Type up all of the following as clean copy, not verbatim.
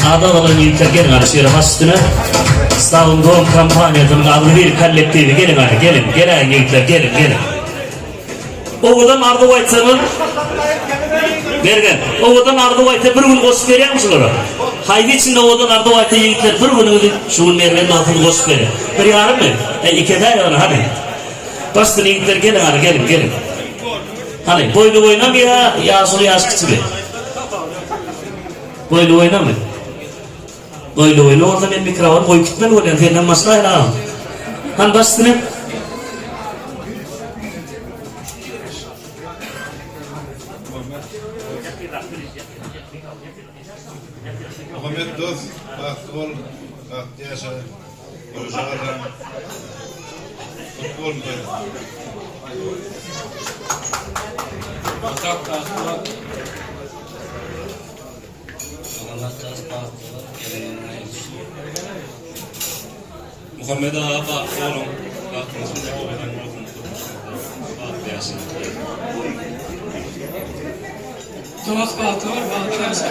Ady agzalan ýigitler geliň hany şu ýere baş üstüne. Stawun Dom kompaniýasynyň agzybir kollektiwi geliň hany geliň geläýiň ýigitler geliň geliň. Owadan arzuw aýtsaňyz Mergen, owadan arzuw aýtsa bir gün goşup berýäňmi şulara? Haýsy içinde owadan arzuw aýtsa ýigitler bir günüňizi şu gün Mergen bagtyny goşup berýär. Bir ýarymmy? Äý ikedäý ony hany. Baş üstüne ýigitler geliň hany geliň geliň. Hany boýly boýunamy ýa ýaşuly ýaş kiçimi? Boýly boýunamy? Boýly boýuna bolsa men mikrofon goýup gitmeli bolýan senden başlaýyn agam. Hany baş üstüne. Muhammet dost, bagtly bol, bagtly ýaşa, görüşe gazan. Gutly bolsun toýuň. Otag bagtly bol. Muhammet dost bagtly bol, geleniňe ýetişsin. Muhammet aga bagtly boluň, bagtyňyz bilen owadan bolsun durmuşyňyzda bagtly ýaşaň. Dost bagtly bol, bagtly ýaşa.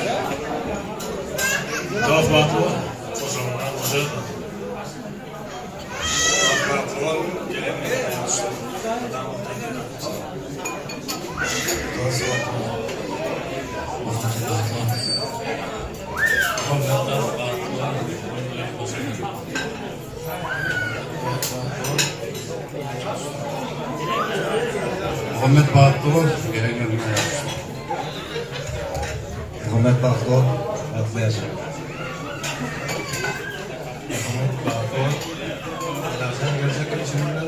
Dost bagtly bol, goşagyňa goşa. Dost bagtly bol, geleniňe ýetişsin. Dost bagtly bol. Muhammet bagtly bol. Muhammet dost bagtly bol, goşagyňa goşa. Muhammet bagtly bol, gelen gelniňe ýetişsin. Muhammet bagtly bol, bagtly ýaşa. Muhammet bagtly bol. Ýagşy geljek işiňde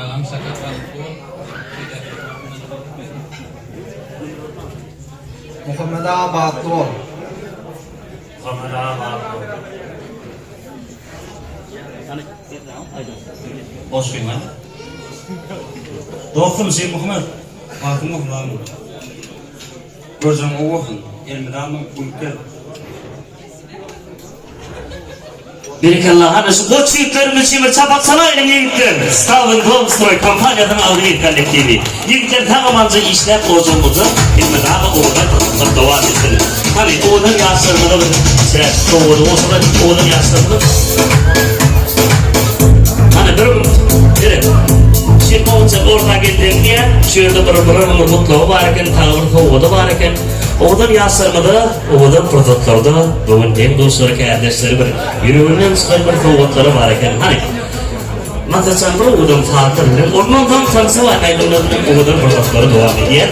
Agam sakat bagtly bol. Muhammet aga bagtly bol. Muhammet aga bagtly bol. Goşgyňy aýt. Dostum Şirmuhammet, bagtyň bolsun agam. Görjegiň gowy bolsun, elmydama gülüp gez. Berekella hany şu goç ýigitlerimiz üçin bir çapak çalaýlyň ýigitler. Stawin Domstroý kompaniýasynyň agzybir kollektiwi. Ýigitler sag amanja işläp ojagymyzda elmydama owadan pursatlar dowam etsin. Hany owadan ýaşlarymyza bir çäk sowgady bolsa owadan ýaşlarymyza Hany bir seret. Şirmowça orta gelseň diýä, şu ýerde bir bir ömür gutlagy bar eken, tagy bir sowgady bar eken. Owadan ýaşlarymyza owadan pursatlarda bu gün deň-duşlary, kärdeşleri bir ýüreginden çykan bir sowgatlary bar eken. Hany, Masaçan bir owadan sazlar bilen, ondan soň tansa aýdymlar bilen owadan pursatlary dowam edýär.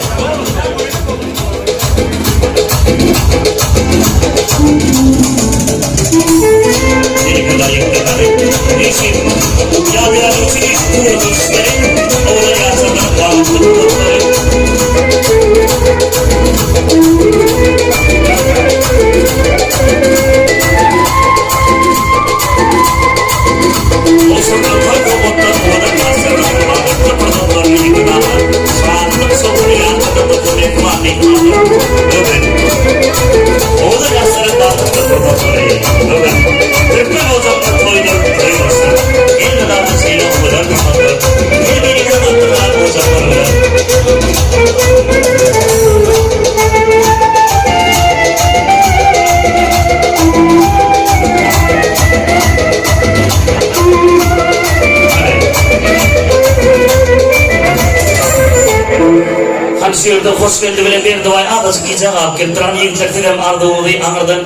Hany şu ýerde Hoşgeldi bilen Berdibaý azajyk gijä galyp gelipdir. Hany ýigitler sizem arzuwyňyzy aňyrdan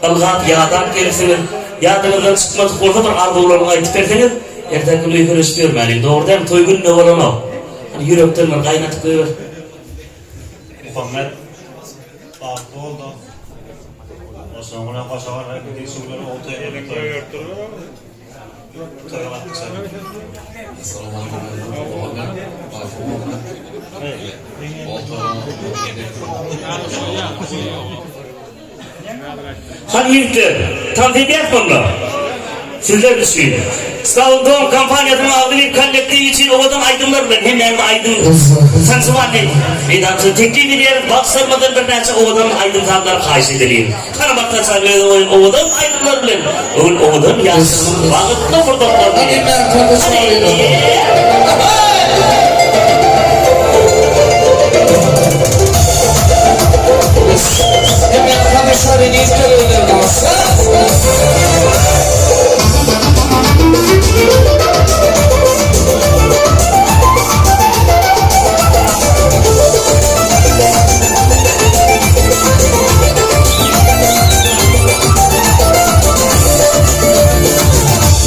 ylgap, ýadap gelipsiňiz. Ýadyňyzdan çykmadyk bolsa bir arzuwlaryňyzy aýdyp berseňiz, erteki gün öýkeleşip ýörmäliň. Dogry dälmi? Toý gününe bolanok. Hany ýürekden bir gaýnatyp goýber. Muhammet bagtly bol dost. Goşaň bilen goşa bar, gidin şu günler ogul toýuna toý. Toýa gatnaşalyň. Hany ýigitler, tans edýäris onda. Sizler üçin. Sound Dom kompaniýasynyň agzybir kollektiwi üçin owadan aýdymlar bilen hemmäňizi aýdym tançywany meýdançasyna teklip edýäris. Bagşylarymyzdan birnäçe owadan aýdym-sazlary haýyş edeliň. Hany Bakgaçan özi goýan owadan aýdymlar bilen bu gün owadan ýaşlarymyzyň bagtly pursatlaryny Hany!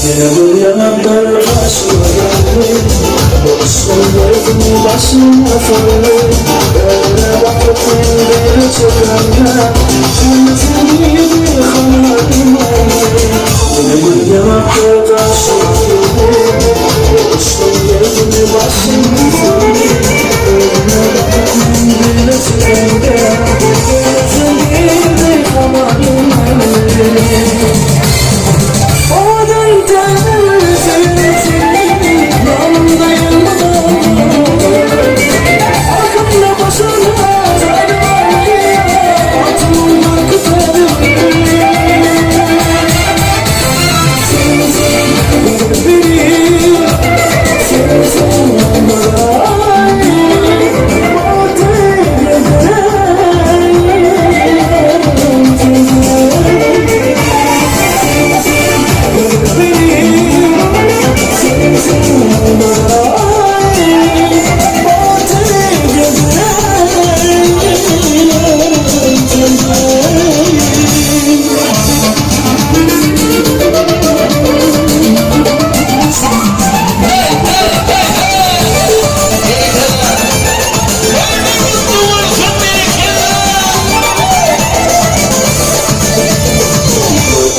Ýene bir ýanaklar gaşyma geldi, Boluşdan gözümi başyma saldy. Öňüne bakyp men beni çekemde, Jennetiň diýdi hana imanly. Ýene bir ýanaklar gaşyma geldi, Boluşdan gözümi başyma saldy. Öňüne bakyp men beni çekemde, Jennetiň diýdi hana imanly.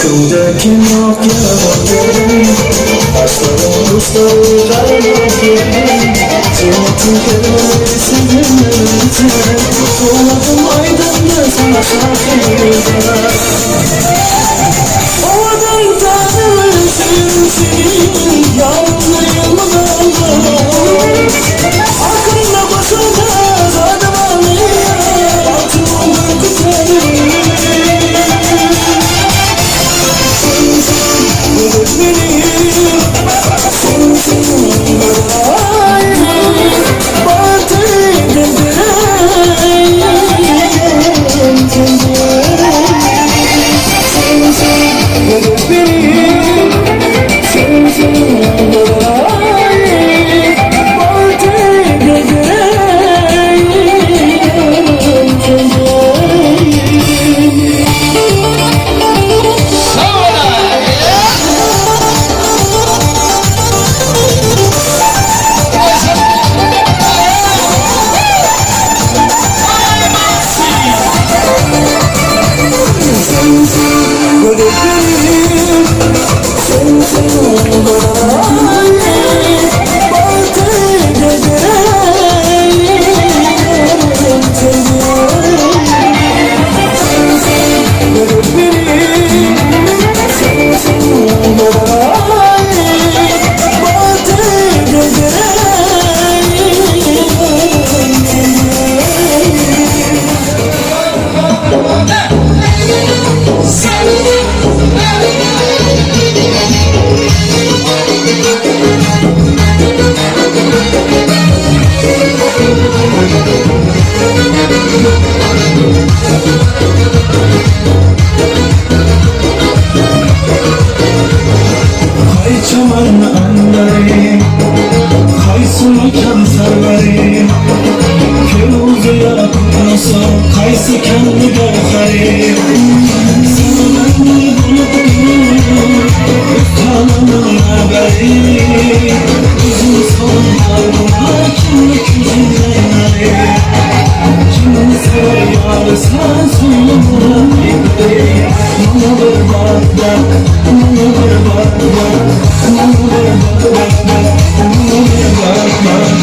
Kökümdeki nok ýalan Başlarym duşlary gaýnap gelin Jennetin kerweni siziň Sowladym aýdymdy saňa şahyr. Owadan täze söýgüsim Ýalynly ýyldyzym Arkanda başymda zady barmy Altyn köçerim Sensiň gözel menim Sensiň gözel Bagty bildiren Hay çaman andari, hay sultan serveri, Firuze yakutası, kaysı kendi gevheri. Sen bulup Ustanının haberi, Uzun sonlarına kimlik yüzünleri, Kimi sever yar sen sonuna gitti. Bana bir bak bak, bana bir bak bak, bana bir bak bak bak, bana bir bak bak.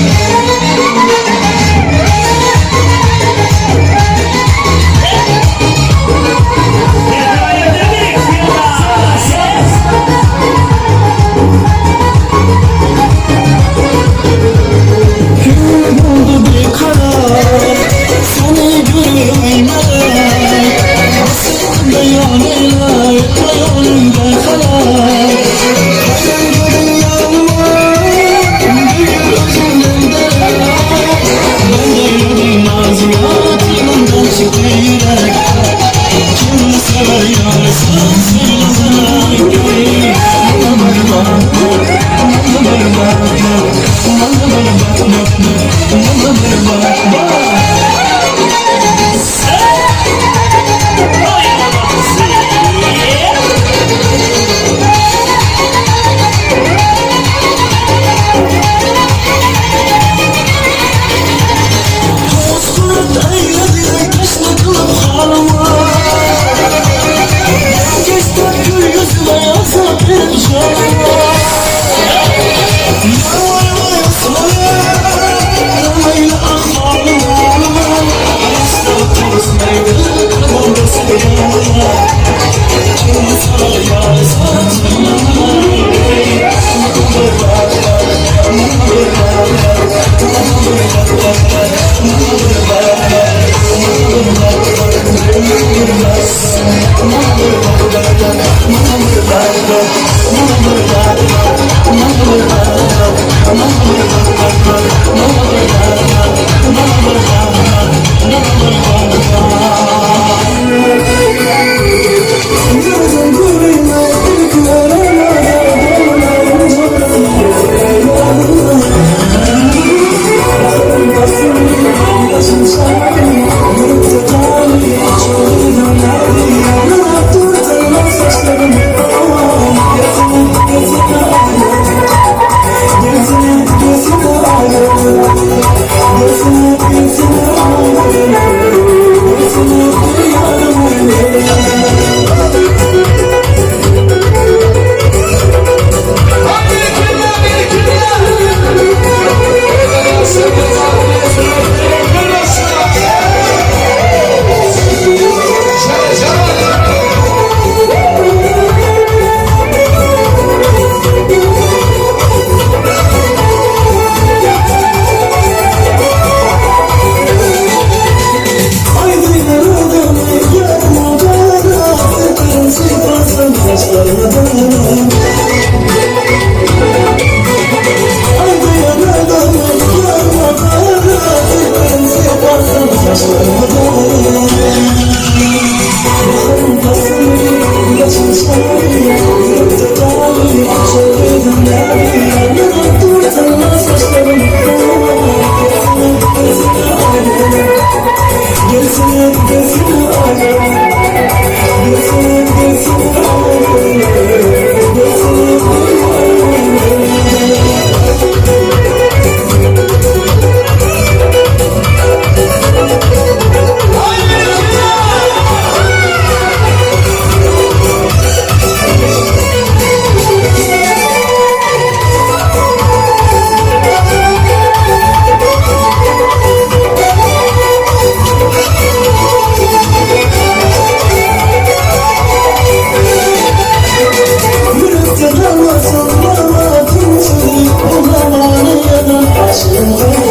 Ýürekde galmasyn ýalan sözi, Olamany ýalan aşygyň gözi.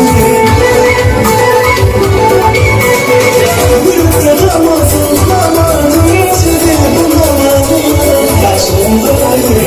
Ýürekde galmasyn ýalan sözi, Olamany ýalan aşygyň gözi.